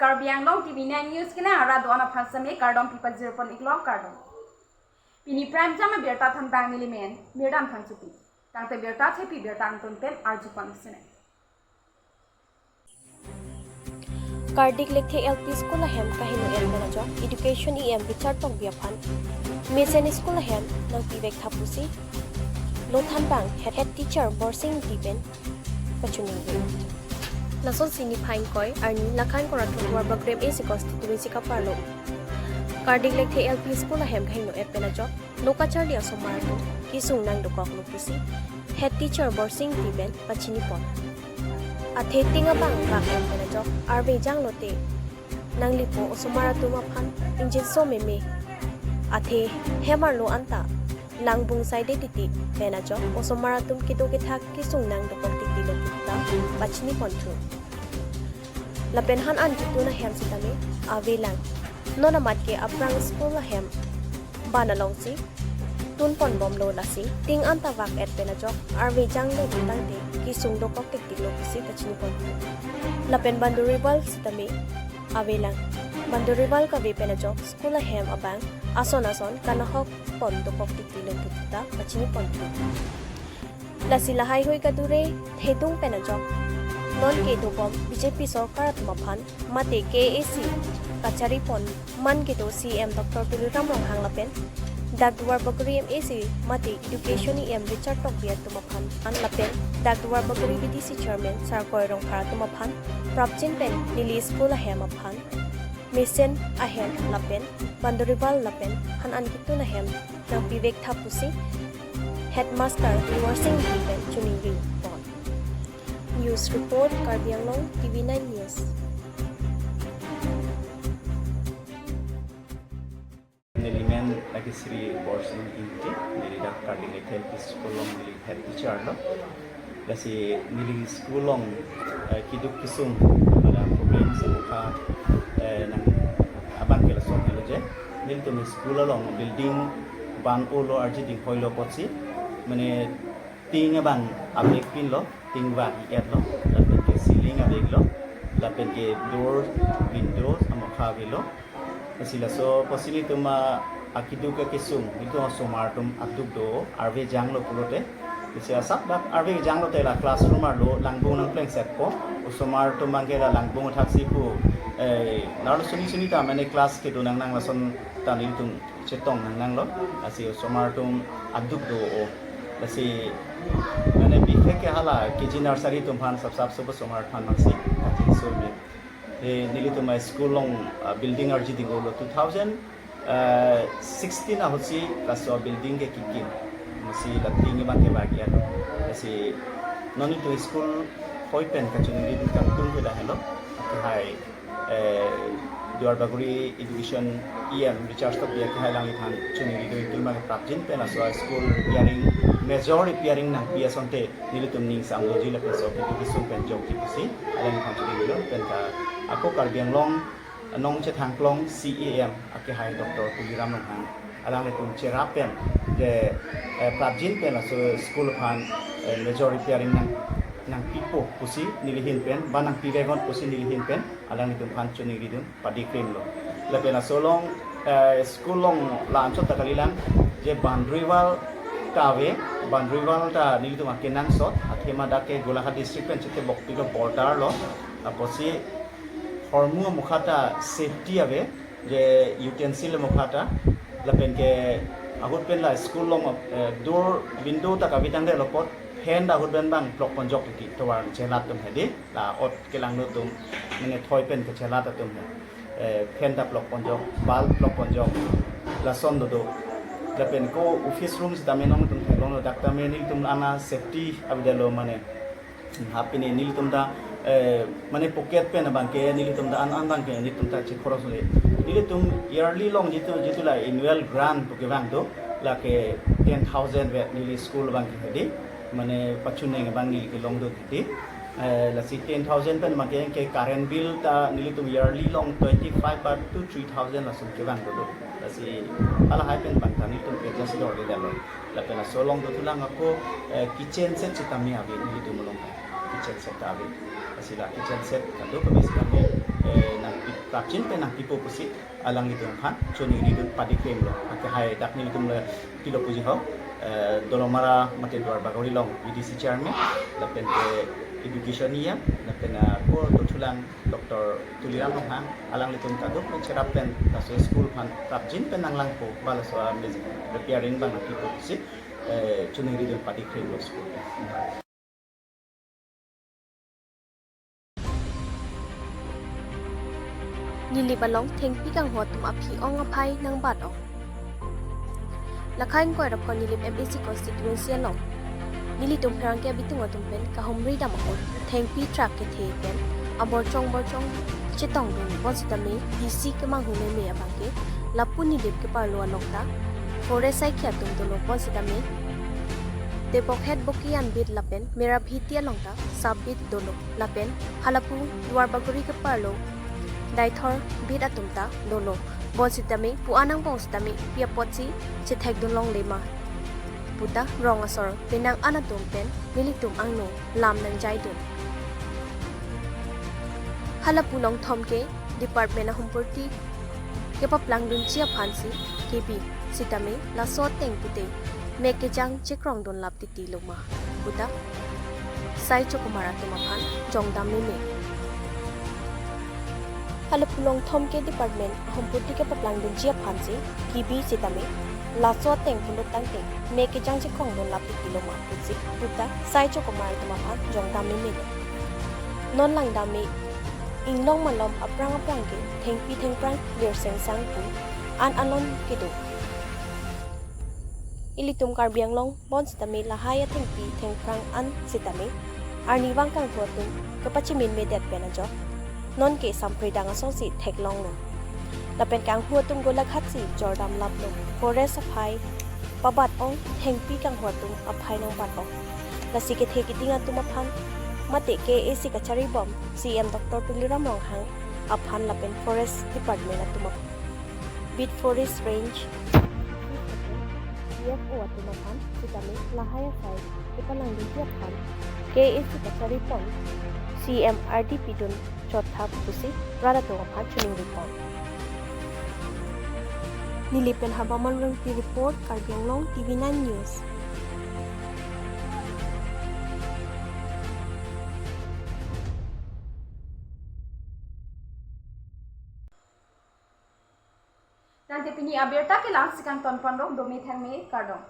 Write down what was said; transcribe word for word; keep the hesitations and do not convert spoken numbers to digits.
Karbi Anglong T V nine News kena ara do-an aphan seme kardom pipajir pon iklo, kardom. Pini prime time abirta thanbang nelimen Mirdam Phangchopi. Tangte birta thepi birta angton pen arju pon sene. Kardik Lekthe L P School ahem kaheno-et pen ajok Education E M Richard Tokbi aphan mesen school ahem nangpivek tha pusi lo thanbang head, head teacher Borsing Ingti pen kachiningri. Lasonsi niphai ingkoi arni Lakhan Kora Thotwar Bagrim A C constituency kaparlo Kardik Lekthe L P School ahem kaheno-et pen ajok lo kacharli asomar atum kesung nangdokoklo pusi head teacher Borsing Ingti pen pachini pon. Athe ting abang vak-et pen ajok arve janglote nanglipo osomar atum aphan ingjinso meme. Athe hem arlo anta langbung saide titi pen ajok osomar atum kedo kethak kesung nangdokok titi lo puta pachini ponthu. Lapen han an ketun ahem sitame avelang. Non amat ke aphrang school ahem ban alongsi tun pon bomlo, lasi ting anta vak-et pen ajok arve janglo tangte kesung dokok tiktik lo pusi kachini ponthu. Lapen boundary wall sitame avelang. Boundary wall kave pen ajok school ahem abang ason ason kanahok pon dokok tiktik lo puta pachini ponthu. Lasi lahaihui kadure thedung pen ajok non kedobom B J P sorkar atum aphan mate K A A C kachari pon man kedo C E M Doctor Tuliram Ronghang lapen dak Duarbagori M A C mate Education E M Richard Tokbi atum aphan an lapen dak Duarbagori B D C Chairman Sarkoi Rongphar atum aphan prapjin pen neli school ahem aphan mesen ahem lapen boundary wall lapen han an ketun ahem nangpivek tha pusi headmaster Borsing Ingti pen chiningri pon. News report, Karbi Anglong T V nine News. Nelimen lake Sri Borsing Ingti, neli dak Kardik Lekthe L P School along neli head teacher lo. Lasi neli school along, eh, keduk kesung pada problem semukha, eh, nang abang ke lason helo je. Nelitum school along building ban-olo arji dinghoilo apotsi, mane ting abang avek pinlo, ting vak-et lo, lapen ke ceiling avek lo, lapen ke door, window amokha avelo. Lasi laso apotsi nelitum akeduk akesung, nelitum asomar atum aduk do, arve janglo pulote. Lasi asap dak arve janglote la classroom arlo langbung nangplengsetpo. Osomar atum abang ke la langbung thaksi pu, eh, arlo suni suni ta mane class kedo nangnang lason ta nelitum chetong nangnanglo. Lasi osomar atum aduk do-o. Lasi mane bikhe ke hala K G nursery atum aphan sap sap sopo osomar aphan mangsi kachinso me. Eh, nelitum a-school along, ah, building arji ding-olo two thousand sixteen ahutsi laso building ke kikim. Masi la ting abang ke bagian. Lasi non nelitum school hoi pen kachiningri dun kangtung ke lahelo. Akehai, eh, Duarbagori Education E M Richard Tokbi akehai alangliphan chiningri dun, itum abang prapjin pen laso school repairing, major repairing nangpi asonte nelitum ning samloji lapen so pintu kesung pen jokji pusi alangliphan chiningri dun pen ka ako Karbi Anglong Nongchethangklong C E M akehai Doctor Tuliram Ronghang alanglitum cherap pen je, eh, prapjin pen laso school aphan, eh, major repairing nang, nangpipo pusi neli ahin pen, ba nangpiveknon pusi neli ahin pen alanglitum aphan chiningri dun padi krim lo. Lapen laso along, eh, school along la-anchot ta kalilang, je boundary wall kave, boundary wall ta nelitum akenangsot, athema dak ke Golaghat district pen chete bokpilo border lo, apotsi hormu amokha ta safety ave, je utensil amokha ta, lapen ke ahut pen la school along, eh, door, window ta kave tangdet lo apot, fan ta ahut pen abang plok ponjok titi, tovar chelat atum hedi, la ot kelangno atum, mane thoi pen kechelat atum he. Eh, fan ta plok ponjok, bulb plok ponjok, lason dodo. Lapen ko office room sitame nangtum theklonglo, dak tame nelitum ana safety avedetlo mane. Ha pini nelitum ta, eh, mane pocket pen abang ke nelitum ta an an abang ke nelitum ta chekhoros le. Nelitum yearly along jitu, jitu la annual grant pu kevang do, lake ten thousand vet neli school abang ke hedi, mane pachuneng abang neli kelong do hedi. Eh, lasi ten thousand pen abang ke, ke current bill ta nelitum yearly along twenty five bar to three thousand lason kevang do. Lasi halahai pen abang ta nelitum adjust dordedetlo. Lapen laso along dothulang ako, eh, kitchen set sitame ave nelitum along. Kitchen set ta ave. Lasi la kitchen set kado kami sitame, eh, nangpi, prapjin pen nangpipo pusi alanglitum aphan choningridun padikremlo. Anke hai dak nelitum le pilo puji ho, eh, Dolamara mate Duarbagori along V D C chairman, lapen ke education E M, lapen, eh, ko dothulang Doctor Tuliram Ronghang, alanglitum kadokave cherap pen laso school aphan prapjin pen nanglangpo, ba laso a-music repairing abang nangpipo pusi, eh, choningridun padikremlo school. Nilip along thengpi kanghu atum aphi ong aphai nangbat ong. Lakhai ingkoi ra pho Nilip M A C constituency along nelitum pherangke abitung atum pen kahumri dam ahut thengpi truck kethe pen aborchong borchong chetongdun bonsitame D C kemanghu meme abangke lapu Nilip keparlo along ta forest saikhi atum dolo bonsitame Depokhet Bokiyan beat lapen Merabhiti along ta sub beat dolo lapen halapu Duarbagori keparlo Daithor beat atum ta dolo bonsitame pu-an angbong sitame pi apotsi chethekdun longle ma puta rong asor penang an atum pen nelitum angno lam nangjaidun. Halapu along thomke department ahumpurti kepaplangdunji aphansi kebi sitame laso ateng pute mek kejang chekrongdun lap titi lo ma puta sai chokomar atum aphan jongdam meme. Halapu along thomke department ahumpurti kepaplangdunji aphansi kebi sitame laso ateng pulo tangte mek kejang chekrongdun lap titi lo ma pusi puta sai chokomar atum aphan jongdam meme lo. Non langdam me inglong malom aphrang aphrang ke thengpi thengphrang lirsengsang pu an alon kedo. Ilitum Karbi Anglong bonsitame lahai athengpi thengphrang an sitame arnivang kanghu atum kapachemin medet pen ajok nonke sampredang asonsi theklonglo. Lapen kanghu atum golaghat si jordam laplo. Forest aphai pabat ong, thengpi kanghu atum aphai nangbat ong. Lasi kethe keding atum aphan mate K A A C kacharibom C M Doctor Tuliram Ronghang aphan lapen Forest Department atum aphan, Beat Forest Range, D F O atum aphan sitame lahai asai kepalangdunji aphan K A A C kacharipon C M R D pidun chotthap pusi rat atum aphan choningripon. Nilip pen Habamon Rongpi report, Karbi Anglong T V nine News. Tangte pini abirta ke la-an si kangtonponlo, dome thangme kardom.